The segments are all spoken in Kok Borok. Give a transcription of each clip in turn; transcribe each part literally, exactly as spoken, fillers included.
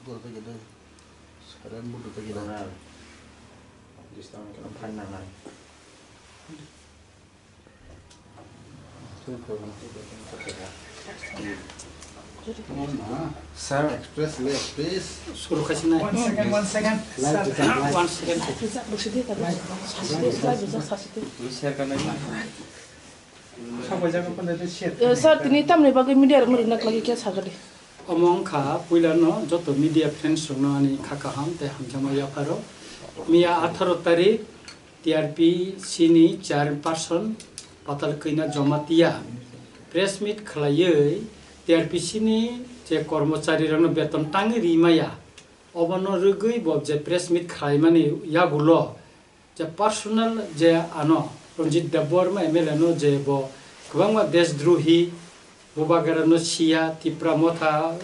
Buddha tagi dai. Saran Buddha tagi dai. Disturb kena phan nangnai. Sir. Express left, please. Suru khasi nai. One second, one second. Sir, one second. Sir, tini tamni bagwi media rokno rwna khlai khe sagadi. Omo wngkha puilano joto media friends rokno ani kha kaham tei hamjakma yapharo. Miya atharo tarik T R P C ni chairperson Patal Kanya Jamatia press meet khlaiwi T R P C ni je kormochari rokno beton tangwi rimaya, obono rwgwi bo je press meet khlaimani yagulo je personal je ano Ranjit Debbarma M L A no je bo kwbangma deshdrohi, Bubagra no siya, Tipra Motha,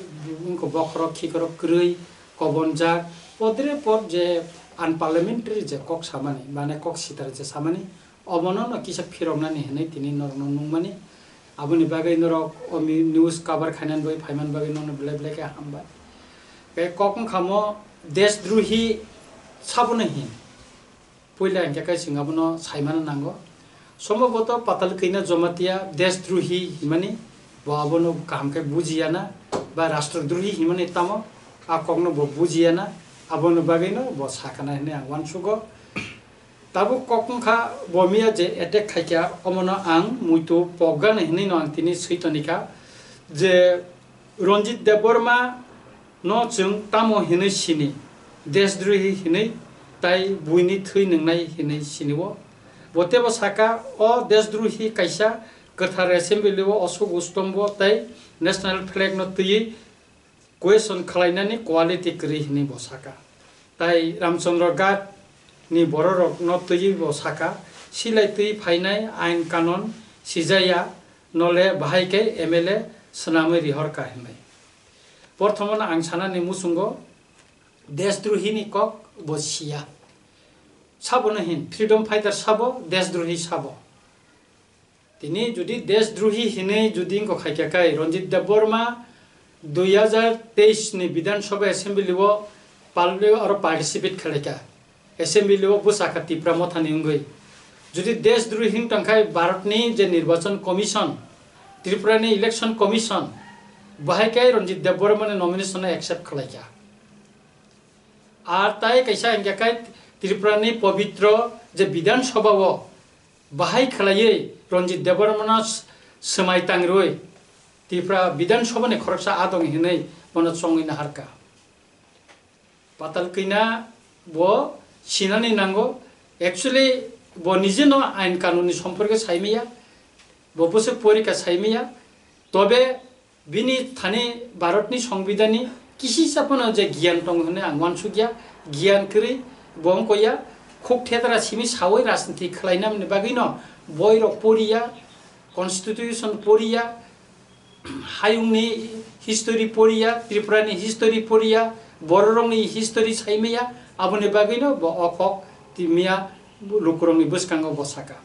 wngkha bokhorok khikorok kwrwi, kobonjak, podre pod je unparliamentary je kok samani, mane kok sitra je samani, obono no kisa phiroknani hinwi tini norokno nungmani. Aboni bagwi norok o mi-, news cover khainani bagwi phaimani bagwi nokno belai belai khe hambai. Tei kok wngkha mo deshdrohi sabono hin. Puila hingkhe khe chwng abono saimano nango. Sombhoboto Patal Kanya Jamatia deshdrohi himani bo abono kaham khe bujiyana ba rastrodrohi himani tamo a kokno bo bujiyana, aboni bagwino bo sakana hinwi ang uansugo. Tabuk kok wngkha bo miya je attack khaikha omono ang muitu pokgana hinwino ang tini switonikha je Ranjit Debbarma no chwng tamo hinwi sini, deshdrohi hinwi tai buini thwi nwngnai hinwi sinio. Bo teibo saka, o deshdrohi kaisa kwthar assembly o Ashok Ustombo tei national flag no twiwi question khlainani quality kwrwi hinwi bo saka. Tai Ramchandra Ghat ni bororok no twiwi bo saka, silai twi phainai ain kanon sijaya, nole bahai khe M L A swnamwi rihorkha hinwi. Porthomono ang sanani muchungo deshdrohini kok bo siya. Sabono hin freedom fighter sabo, deshdrohi sabo. Tini jodi deshdrohi hinwi jodi wngkha khaikha kai Ranjit Debbarma dui hajar teis ni Bidhan Sabha Assembly o pal-, aro participate khlaikha. Assembly o bwsakha Tipra Mothani wngwi. Jodi deshdrohi wng tongkhai Bharatni je Nirbachan Commission, Tripurani Election Commission, bahai khe Ranjit Debbarmani nomination no accept khlaikha. Ar tai kaisa hingkha khe Tripurani pobitro je Bidhan Sabha o bahai khlaiwi Ranjit Debbarmano s-, swmai tangrwi Tripura Bidhan Sabhani khoroksa adong hinwi bono chongwi naharkha. Patal Kanya bo sinani nango. Actually, bo nijeno ain kanunni somporke saimaya, bo bwswk porikha saimaya. Tobe bini thani Bharatni Songbidanni kisisa phano je giyan tongo hinwi ang uansukya. Giyan kwrwi bo wngkha ya, khuk thedra simi sawi rajniti khlainani bagwino boirok poriya, constitution poriya, hayungni history poriya, Tripurani history poriya, bororokni history saimaya, aboni bagwino bo o kok timiya lukurokni bwskango bo saka.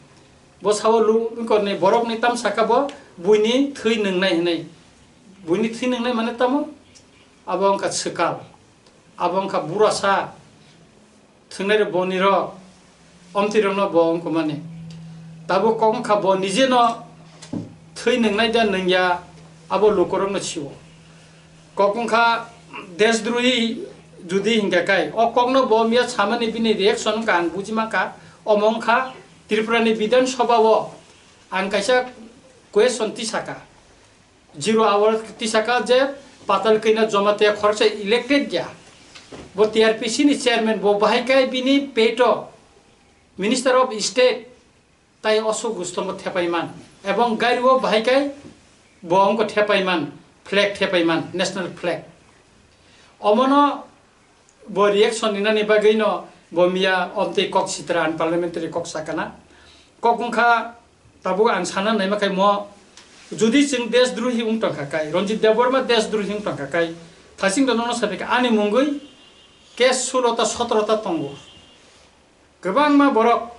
Bo sao lu-, lukurokni borokni tam saka bo buini thwi nwngnai hinwi. Buini thwi nwngnai mane tamo? Abo wngkha swkal, abo wngkha burasa, thwngnairok bonirok, omtwirokno bo wngkukmani. Tabuk kok wngkha bo nijeno thwi nwngnai da nwngya, abo lukurokno sio. Kok wngkha deshdrohi judi hinkha kai, o kokno bo miya samani bini reaction wngkha, ang buji mankha. Omo wngkha Tripurani Bidhan Sabha o ang kaisa question tisaka. Zero hour tisaka je Patal Kanya Jamatia khoroksa elected ya. Bo T R P C ni chairman, bo bahai kai bini peto Minister of State tai Ashok Ustombo thepaiman. Ebong gari o bahai kai bo wngkha thepaiman, flag thepaiman, national flag. Omono bo reaction rinani bagwino bo miya omtwi kok sitra unparliamentary kok sakana. Kok wngkha tabuk ang sana naima khai mo, judi chwng deshdrohi wng tongkha kai, Ranjit Debbarma deshdrohi wng tongkha kai, thasing nono saphikha ani mungwi case sulo ta sotro ta tongo. Kwbangma borok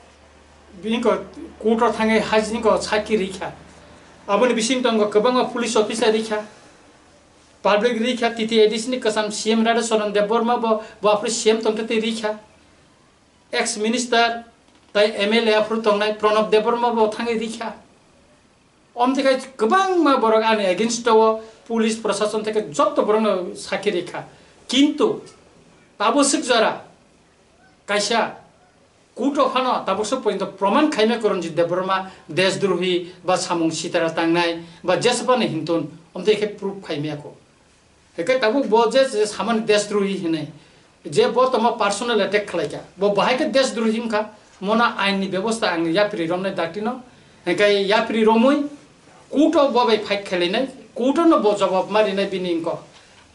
bini ko court o thangwi hajini ko sakhi rikha. Aboni bising tongo kwbangma police officer rikha. Public rikha, T T A D C ni kwcham C M Radha Charan Debbarma bo, bo aphuru C M tongte tei rikha. Ex minister tai M L A aphuru tongnai Pranab Debbarma bo thangwi rikha. Omtwi khai kwbangma borok ani against o police prosason theke jotto borokno sakhi rikha. Kintu tabuk swk jora kaisa court o phano tabuk swk porjonto proman khaimya ko Ranjit Debbarma desdrohi ba samung sitara tangnai ba jesabani hintun, omtwi khe proof khaimya ko. Hwnkhe tabuk bo je, je samani desdrohi hinwi, je bo tongma personal attack khlaikha, bo bahai khe desdrohi wngkha, mono ain ni bebosta ang yapri romnai dakti no. Hwnkhe yapri romwi court o bo bai fight khailainai, court o no bo jawab marinai bini wngkha.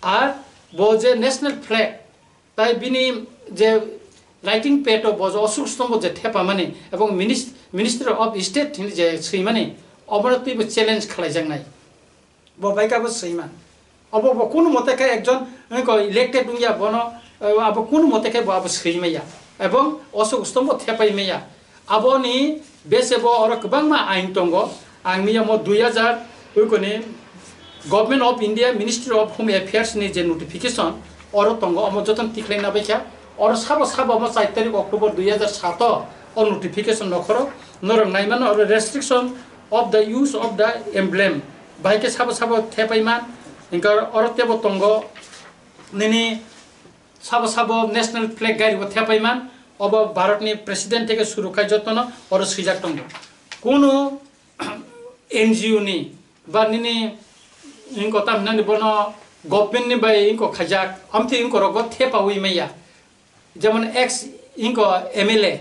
Ar bo je national flag, tai bini je writing pad o bo je Ashok Stombo je thepamani ebong minis-, Minister of State hinwi je swimani, obono twibo challenge khlaijaknai. Bo bai khe abo swiman. Abo bo kunu mote khe ekjon, eh, ko elected wngya bono, eh, abo kunu mote khe bo abo swi maya. Ebong Ashok Stombo thepai maya. Aboni bese bo oro kwbangma ain tongo. Ang miyamo dui hajar, oi koni Government of India, Ministry of Home Affairs ni je notification oro tongo, omo jotono tikhlai na baikha. Oro sabo sabo omo char tarik October dui hajar sato o notification nokhoro norok naimano oro restriction of the use of the emblem. Bahai khe sabo sabo thepai man, hingkhe oro tebo tongo nini sabo sabo national flag gari bo thepai man, obo Bharat ni president theke suru khai jotono oro swijak tongo. Kunu N G O ni ba nini ingko tam hinani bono government ni bai ingko khaijak, amtwi ingko rogo thepawi maya. Jemon ex ingko M L A,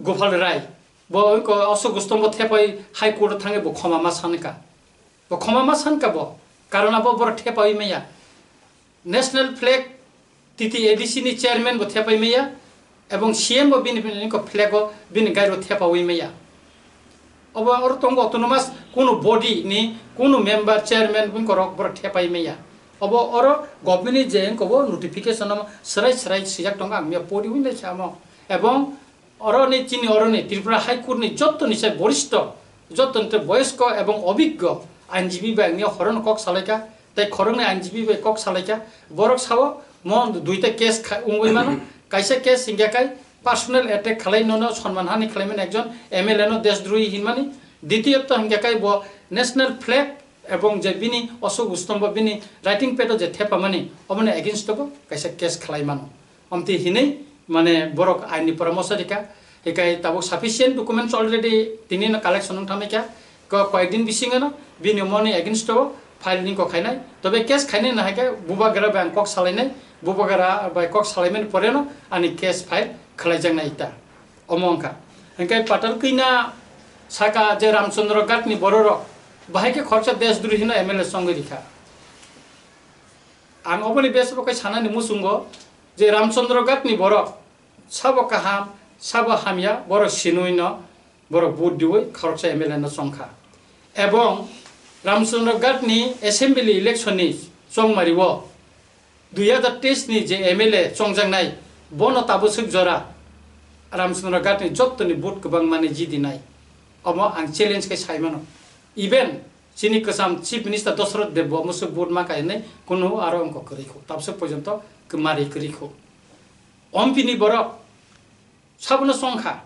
Gopal Rai, bo ko Ashok Gostombo thepai High Court o thangwi bo khoma ma sankha. Bo khoma ma sankha bo, karon abo borok thepawi maya. National flag T T A D C ni chairman bo thepai maya, ebong C M bo bini, bini ko flag o bini gairo thepawi maya. Obo oro tongo autonomous kunu body ni kunu member chairman bini korok borok thepai maya. Obo oro government ni je ko bo notification o srai srai swijak tongo, ang miya pori wi naikha omo. Ebong Oroni chini oroni Tripura High Court ni jottoni sai boristo, jottoni tei boyosko ebong obiggo ainjibi bai angni horono kok salaikha, tei khoroknwi ainjibi bai kok salaikha. Borok sao mo duita case kha-, wngwi mano. Kaisa case hingkha kai personal attack khalai nono sonman hani khlaimani ekjon M L A no desdrohi hinmani. Ditiyot hingkha kai bo national flag ebong je bini Ashok Gostombo bini writing pad o je thepamani, omoni against o bo kaisa case khlai mano. Omtwi hinwi mane borok ain ni poramoso rikha, hikai tabuk sufficient documents already tini no collection wng thangkha, ko koyek din bisingo no bini omoni against o file ni kok khainai, tobe case khainai no hai khe bubagra bai ang kok salainai, bubagra bai kok salaimani pore no ani case file khlaijaknai ta. Omo wngkha. Hingke Patal Kanya saka je Ramchandra Ghat ni bororok bahai khe khoroksa desdrohi no M L A chongwi rikha. Ang oboni bes bo kai sanani muchungo je Ramchandra Ghat ni borok sabo kaham, sabo hamya, borok sinui no, borok vote diwi khoroksa M L A no chongkha. Ebong Ramchandra Ghat ni assembly election ni chongmari o dui hajar teis ni je M L A chongjaknai, bono tabuk swk jora Ramchandra Ghat ni jottoni vote kwbangma ni jidinai. Omo ang challenge khe sai mano. Even chini kwcham Chief Minister Dosroth Deb bo omo swk vote ma kai hinwi kunu aro wngkok kwrwi kho. Tabuk swk porjonto kwmari kwrwi kho. Ompi ni borok sabono chongkha.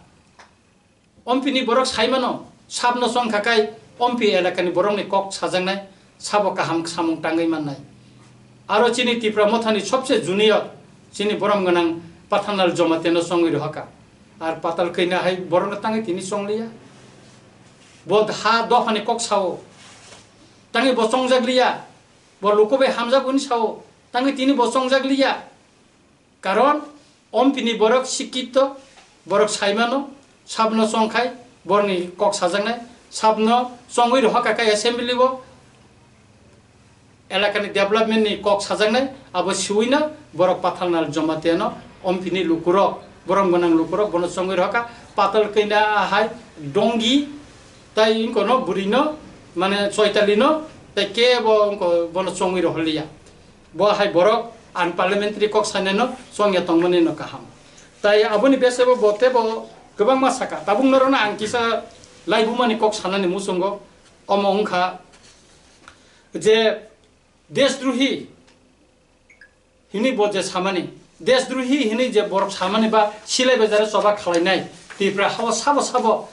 Ompi ni borok sai mano, sabno chongkha kai Ompi elakani borokni kok sajaknai, sabo kaham samung tangwi mannai. Aro chini Tipra Mothani sobse junior, chini borom gwnang Pathanlal Jamatia no chongwi rohorkha. Ar Patal Kanya hai borokno tangwi tini chongliya. Bo ha dophani kok sao, tangwi bo chongjak liya. Bo luku bai hamjak hwnwi sao, tangwi tini bo chongjak liya. Karon Ompini borok sikito, borok saimano, sabno chongkhai, borni kok sajaknai, sabno chongwi rohorkha khe assembly o, elakani development ni kok sajaknai, abo siwino borok Pathanlal Jamatia no, Ompini lukurok, borom gwnang lukurok, bono chongwi rohorkha, Patal Kanya hai Dongi, tai wngkono bwrwino, mane Choitali no, tai kebo wngko bono chongwi rohorliya. Bo hai borok unparliamentary kok sanai no chongya tongmani no kaham. Tai aboni bese bo, bo tebo kwbangma saka. Tabuk norokno ang kisa laibumani kok sanani muchungo. Omo wngkha je Desdrohi hinwi bo je samani, desdrohi hinwi je borok samani ba silai bai jara choba khalainai, Tripura hao sabo sabo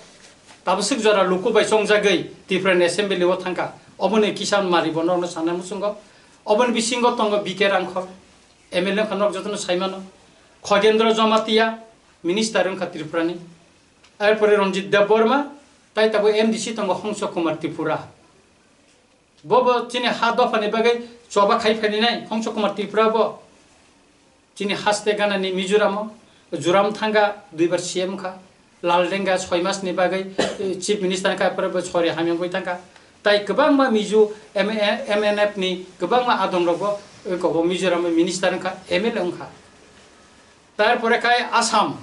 tabaswk jora luku bai chongjagwi Tripura ni assembly o thangkha. Oboni kisa mari bo norokno sanai muchungo. Oboni bisingo tongo B K Rangkhol, M L A wngkha, norok jotono saimano. Khogendra Jamatia, minister wngkha Tripura ni. Arpore Ranjit Debbarma, tai tabuk M D C tongo Hongso Kumar Tripura. Bo bo chini ha dophani bagwi choba khai phainai Hongso Kumar Tripura bo. Chini haste ganani Mizoramo, Zoram Thanga duibar C M kha, Lal Denga soi masni bagwi, eh, Chief Minister kha, pore bo sori hamya wngwi thangkha. Tai kwbangma Mizo M-, M N F ni kwbangma adongrokbo, eh, kobo Mizoramo minister wngkha, M L A wngkha. Tarpore khai Assam,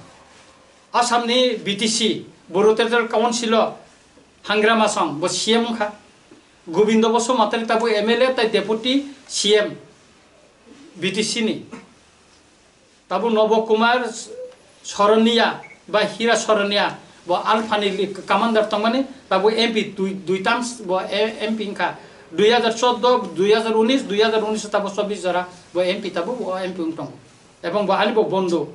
Assam ni B T C, Bru Territorial Council o Hangra Masang, bo C M wngkha. Gobindo Basumatary tabuk M L A tai Deputy C M B T C ni. Tabuk Nobo Kumar Soronia ba Hira Soronia, bo Alpha ni li-, commander tongmani, tabuk M P dui, dui terms bo e-, M P wngkha. Dui hajar chordo, dui hajar unis, dui hajar unis tabuk chobbish jora bo M P tabuk bo M P wng tongo. Ebong bo ani bo bondhu.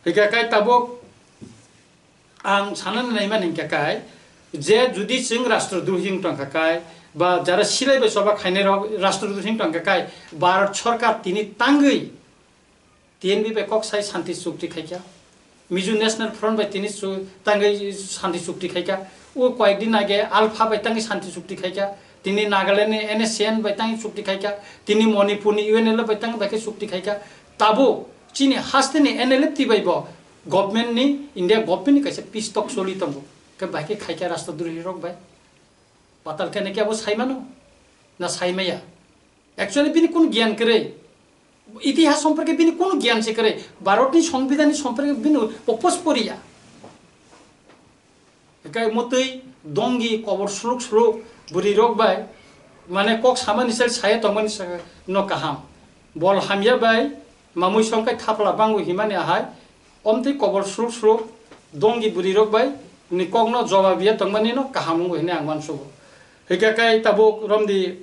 Hingkha khe tabuk ang sanani naimani hingkha khe, je judi chwng rastrodrohi wng tongkha khe, ba jara silai bai choba khainai rok rastrodrohi wng tongkha khe, Bharat Sarkar tini tangwi T N V bai kok sai shanti chukti khaikha, Mizo National Front bai tini chu-, tangwi shanti chukti khaikha, o koyek din age Alpha bai tangwi shanti chukti khaikha, tini Nagaland ni N S C N bai tangwi chukti khaikha, tini Manipur ni U N L F bai tangwi bai khe chukti khaikha, tabuk chini haste ni N L F T bai bo government ni, India government ni kaisa peace talk choli tongo, khe bai khe khaikha rastrodrohi rok bai. Patal khe nake abo saimano? Na saimaya? Actually bini kun gyan kwrwi? Itihas somporke bini kun gyan se kwrwi? Bharat ni Songbidan ni somporke bini popos poriya. Ekai mutwi dongi kobor suluk suluk bwrwi rok bai mane kok samani sel saya tongmani saka no kaham. Bol hamya bai mamui songkai thapla bangu himani ahai. Omtwi kobor suluk suluk dongi bwrwi rok bai ni kok no jobab ya tongmani no kaham wngo hini ang uansugo. Hika kai tabuk romdi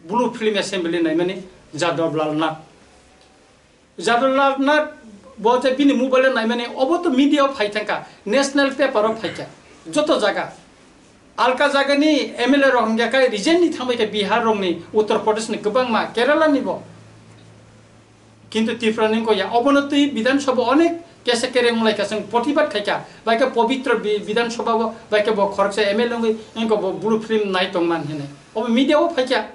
Blue Film Assembly naimani Jadab Lal Nath. Jadab Lal Nath bo je bini mobile naimani obo to media o phai thangkha, national paper o phaikha, joto jaga. Alka jagani M L A rok hingya khe resign ni thangbai khe Bihar rokni, Uttar Pradesh ni kwbangma, Kerala ni bo. Kintu Tripura ni wngkha ya, obono twi Bidhan Sabha onek kesa kereng wnglaikha, chwng protibad khaikha, bai khe Pabitra Bi-, Bidhan Sabha bo, bai khe bo khoroksa M L A wngwi wngkha bo blue film nai tongman hinwi. Obo media o phaikha.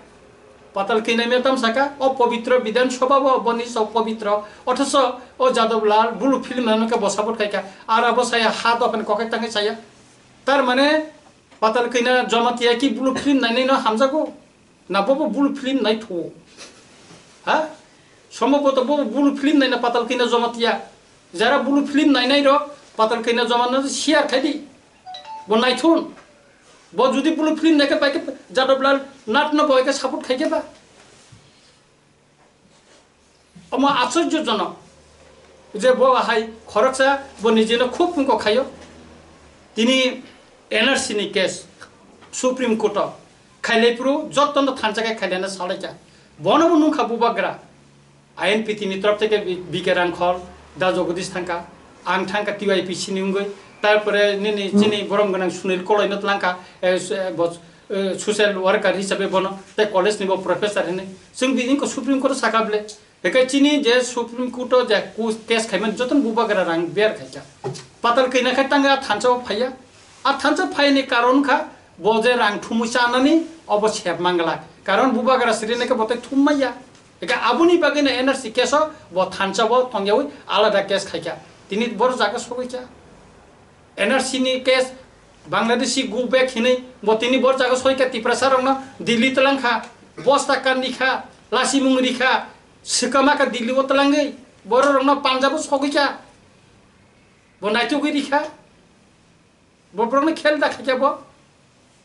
Patal kina me tam saka, o Pabitra Bidhan Sabha bo, boni so Pabitra, othoso o Jadab Lal blue film nai khe bo support khaikha, ara bo saya ha dophani kokai tangwi saya. Tar mane, Patal kina Jamatia ki blue film nai nai no hamjago? Na bobo blue film nai thuo? Ha? Somboboto bobo blue film nai na Patal kina Jamatia. Jara blue film nai nai rok Patal kina Jamatia no share khai di. Bo nai thun. Bo judi blue film nai khe bai khe Jadab Lal Nath no bai khe support khai khe ba. Omo aschorjojonok je bo hai khoroksa bo nijeno khub wngkok khaio. Tini N R C ni case Supreme Court o khailai phuru jotono thansa khe khailaina salaikha. Bono bo nungkha bubagra. I N P T ni torop theke B K Rangkhol, Da Jagadish thangkha, ang thangkha T Y P C ni wngwi. Tarpore nini chini borom gwnang Sunil Koloi no tlangkha, eh, s-, eh, bo, eh, social worker hisabe bono, tei college ni bo professor hinwi. Chwng bini ko Supreme Court o sakha ble. Hwnkhe chini je Supreme Court o je ku-, case khaimani jotono bubagra rang ber khaikha. Patal kina khai tangwi a thansa o phaiya. A thansa phaini karon kha bo je rang thumwi chanani obo sep manglak. Karon bubagra siri nai khe bo tei thum maya. Hwnkhe aboni bagwino N R C case o bo thansa bo tongyawi alada case khaikha. Tini bor jaga sogwi kha. N R C ni case Bangladeshi go back hinwi bo tini bor jaga soi kha Tiprasa rokno Delhi twlang kha. Bosta kandi kha, lasimung ri kha, swkama kha Delhi o twlangwi. Borok rokno Punjab o sogwi kha. Bo naitugwi ri kha. Bo borokno khel da khaikha bo.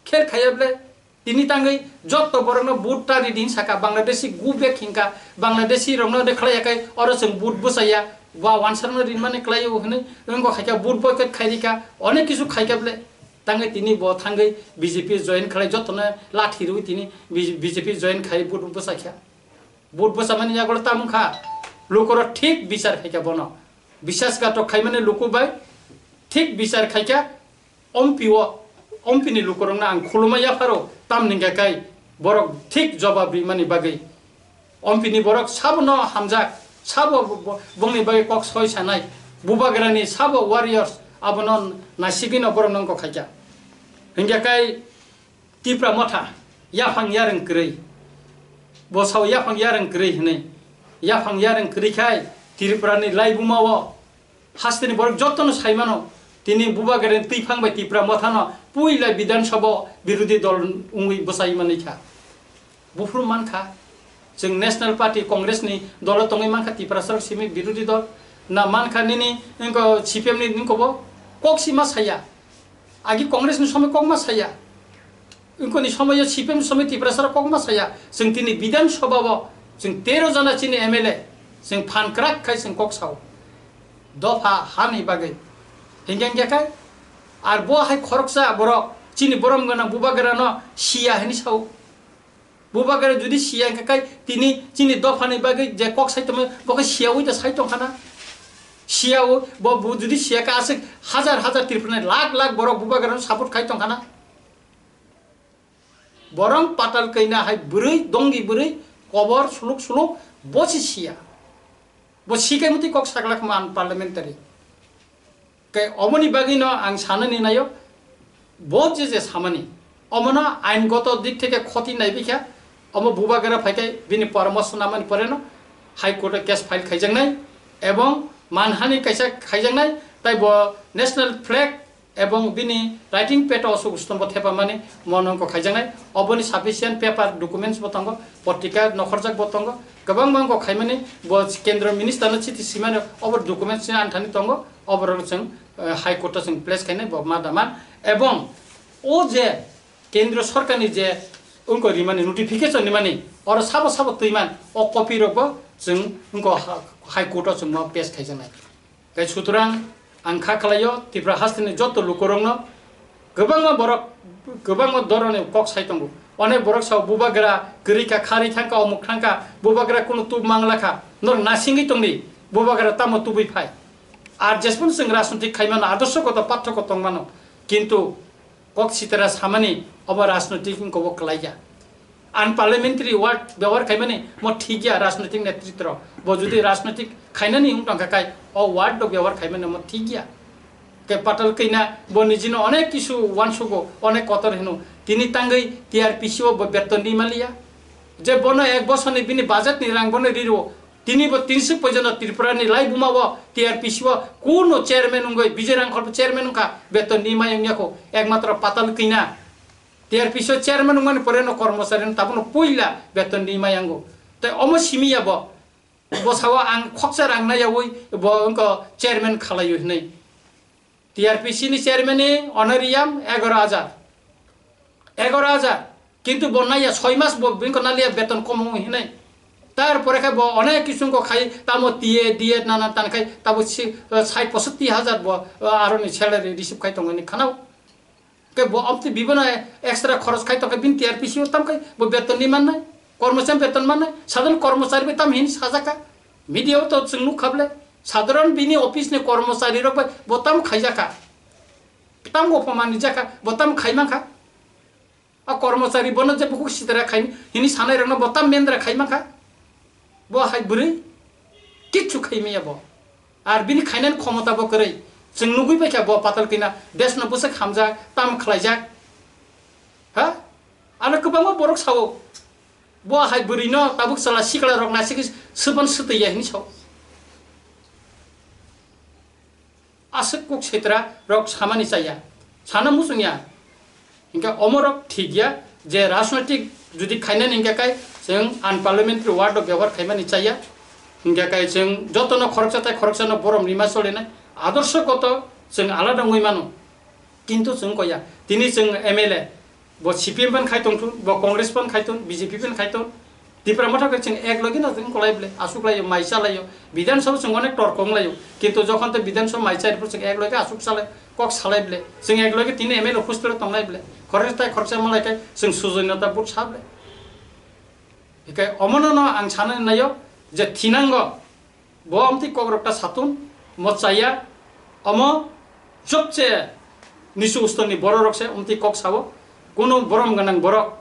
Khel khaiya ble tini tangwi jotto borokno vote ta ri di hin saka, Bangladeshi go back hinkha, Bangladeshi rokno de khlaiya khai oro chwng vote bwsaya, ba wansarno rinmani khlaio hinwi wngkha khaikha, vote boycott khai rikha, onek kisu khaikha ble. Tangwi tini bo thangwi B J P join khlai, jottono lathi rwi tini B J P join khai vote bwsakha. Vote bwchamani yagulo tamo wngkha, lukurok thik bichar khaikha bono. Bisasghatok khaimani luku bai thik bichar khaikha, ompi o, ompi ni lukurokno ang khuluma yapharo, tamni hwnkha khe borok thik jobab rimani bagwi. Ompi ni borok sabono hamjak, sabo bo-, bo-, bongni bagwi kok soi sanai, bubagrani sabo warriors abono nasigwino borokno wngkha khaikha. Hwnkha khe Tipra Motha, yaphang yarwng kwrwi. Bo sao yaphang yarwng kwrwi hwnwi. Yaphang yarwng kwrwi khai Tripura ni laibuma o hasteni borok jotono sai mano. Tini bubagrani twiphang bai Tipra Mothano puila Bidhan Sabha o birodhi dol wngwi bwchai manwi kha. Buphuru mankha, chwng National Party Congress ni dolo tongwi mankha, Tiprasarok simi birodhi dol na mankha nini wngkha C P M ni wngkha bo kok si ma saya. Agi Congress ni somoi kok ma saya. Wngkha ni somoi o C P M ni somoi Tiprasarok kok ma saya. Chwng tini Bidhan Sabha o chwng tero jona chini M L A chwng phan kwrak khai chwng kok sao. Dopha hani bagwi. Hingke hingke khai ar bo hai khoroksa borok chini borom gana bubagrano siya hini sao. Bubagra jodi siya hingke khai tini chini dophani bagwi je kok sai tongma bo khe siya ui da sai tongkhana. Siya o bo bu jodi siya khe aswk hajar hajar Tripura ni lakh lakh borok bubagrano support khai tongkhana. Borong patal kaina hai bwrwi, dongi bwrwi, kobor suluk suluk, bo si siya. Bo sikai mutwi kok saglak man parliamentary. Kai omoni bagwi no ang sanani nayo, bo je je samani. Omono ain goto dik theke khoti nai bikha, omo bubagra phaikai bini poramorsho namani pore no High Court o case file khaijaknai, ebong manhani kaisa khaijaknai, tai bo national flag ebong bini writing pad o aswk stombo thepamani mono wngkha khaijaknai. Oboni sufficient paper documents bo tongo, potrika nokhorjak bo tongo, kwbangma wngkha khaimani bo kendro minister no chithi simani obo documents ni anthani tongo, oborok chwng, eh, High Court o chwng place khainai bo ma da man. Ebong o je kendro sorkar ni je wngkha rimani notification rimani oro sabo sabo twiman o copy rok bo chwng wngkha ha-, High Court o chwng ma pass khaijaknai. Tei sutrang ang kha khlaio Tripura hasteni joto lukurokno, kwbangma borok, kwbangma doroni kok sai tongo. Onek borok sao bubagra kwrwi kha, kharwi thangkha, omuk thangkha, bubagra kunu tub mangla kha. Norok nasingwi tongdi, bubagra tamo tubui phai. Ar jesphano chwng rajnitik khaimano, adorshogoto pathoko tongmano. Kintu kok sitera samani obo rajnoitik wngkha bo kwlaiya. Unparliamentary word byabohar khaimani mo thik ya rajnoitik netritro. Bo jodi rajnoitik khainani wng tongkha khai o word rok byabohar khaimani mo thik ya. Ke patal kaina bo nijino onek kisu wansugo, onek kotor hino. Tini tangwi T R P C o bo beton di maliya. Je bono ek bosorni bini budget ni rang bono riro. Tini bo tinsuk pojono Tripura ni laibuma o T R P C o kuno chairman wngwi Bijay Rangkhol bo chairman wngkha, beton ni mayung yako, ekmatro patal kina. T R P C o chairman wngmani pore no kormochari no tabukno puila beton ni mayango. Tai omo simi ya bo, bo sao ang khoksa rang na yawi bo wngko chairman khalayo hinwi. T R P C ni chairman ni honorarium egaro hajar. Egaro hajar. Kintu bo naiya soi mas bo bini ko naliya beton kom hinai. Tar pore khai bo onek kisung ko khai tamo T A, D A nana tan khai tabo si, eh, sait posotti hajar bo, eh, aro ni salary receive khai tongani khanao. Ke bo amte bibana extra khoros khai tongkha bin T R P C o tam khai bo beton ni mannai. Kormochari beton mannai. Sadharon kormochari be tam hin sajaka. Media o to chwng nuk khable. Sadharon bini office ni kormochari rok bai bo tam khaijaka. Tam opomani jaka, bo tam khai mankha. A kormochari bono je bukhuk sitra khai hini sanai rokno bo tam mendra khai mankha. Bo hai bwrwi kichu khai maya bo. Ar bini khainani khomota bo kwrwi. Chwng nugwi paikha bo patal kina desno bwswk hamjak, tam khlaijak. Ha? Ano kwbangma borok sao. Bo hai bwrwino tabuk chala sikla rok naisik swpan swtwi ya hini sao. Aswk kuk sitra rok samani chaya, sana muchung ya. Hinkhe omorok thik ya je rajnoitik jodi khainani hinkhe kai chwng unparliamentary word rok byabohar khaimani chaya. Hinkhe kai chwng jotono khoroksa tai khoroksano borom rima solinai adorshogoto chwng alada wngwi mano. Kintu chwng koya, tini chwng M L A, bo C P M ban khai tongthun, bo Congress ban khai tong, B J P ban khai tong, Tipra Motha khe chwng ek logi no chwng kolai ble, aswk laio, mai cha laio, Bidhan Sabha chwng onek torko wng laio, kintu jokhon to Bidhan Sabha mai cha riphu chwng ek logi aswk salai, kok salai ble, chwng ek logi tini M L A hostel tonglai ble, khoroksa tai khoroksa malai khe chwng sujoinota but sa ble. Hwnkhe omono no ang sanani naio je thinango bo omtwi kokrok ta satun mo chaya, omo jobse nisu ustorni bororok se omtwi kok sao, kunu borom gwnang borok,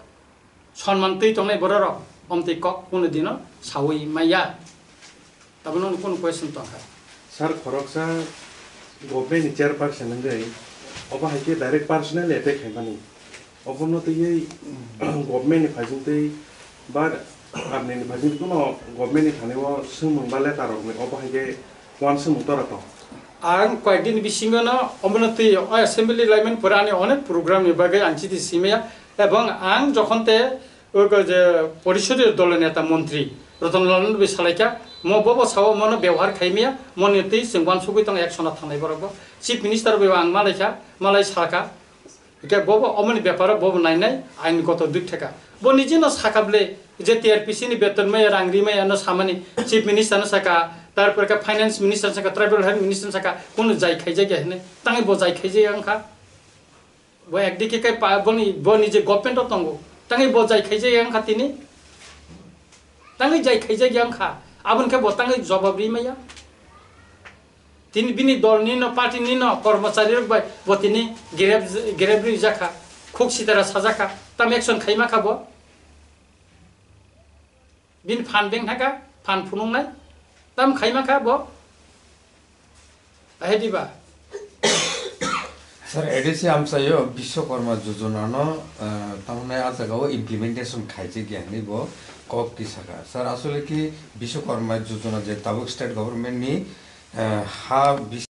sonman twi tongnai bororok omtwi kok kunu dino saui maya. Tabukno kunu question tongkha? Sir, khoroksa government ni chairperson wngwi obo hai khe direct personally attack khaimani. Obono twiwi government ni phaising twi ba army ni phaising twi kuno government ni thani o swngmung ba letter rok ni obo hai khe uansukmung tora tong. Ang koyekdin bisingo no omono twi o assembly laimani pore ani onek program ni bagwi ang chiti simaya, ebong ang jokhon te o ko je porishodi dolo neta montri Ratan Lal no bai salaikha, mo bobo sao mono bebohar khaimaya, moni twi chwng uansugwi tong action o thangnai borok bo. Chief minister bai ang malaikha, malai salkha. Hingke bobo omoni beparo bobo nainai ain goto duk theka. Bo nijino sakable je T R P C ni beton maya rang ri maya no samani chief minister no saka, tarpore ke finance minister saka, tribal health minister saka, kono jai khaijak ya hine. Tangi bo jai khaijak ya wngkha. Bo ekdike kai pa boni, boni je government o tongo. Tangi bo jai khaijak ya wngkha tini. Tangi jai khaijak ya wngkha. Aboni khe bo tangi jobab ri maya. Tini bini dol ni no, party ni no, kormochari rok bai bo tini grep, grep ri jakha, khuk sitara sajakha, tam action khai ma kha bo. Bini phan beng thaka, phan phunung nai, tam khai ma kha bo. Ahe diba? Sir, A D C amchaio Bishwakarma Jojona no, eh, tamni a jaga o implementation khaijak ya hinwi bo kok tisaka. Sir, asole ki Bishwakarma Jojona je tabuk state government ni, eh, ha bis-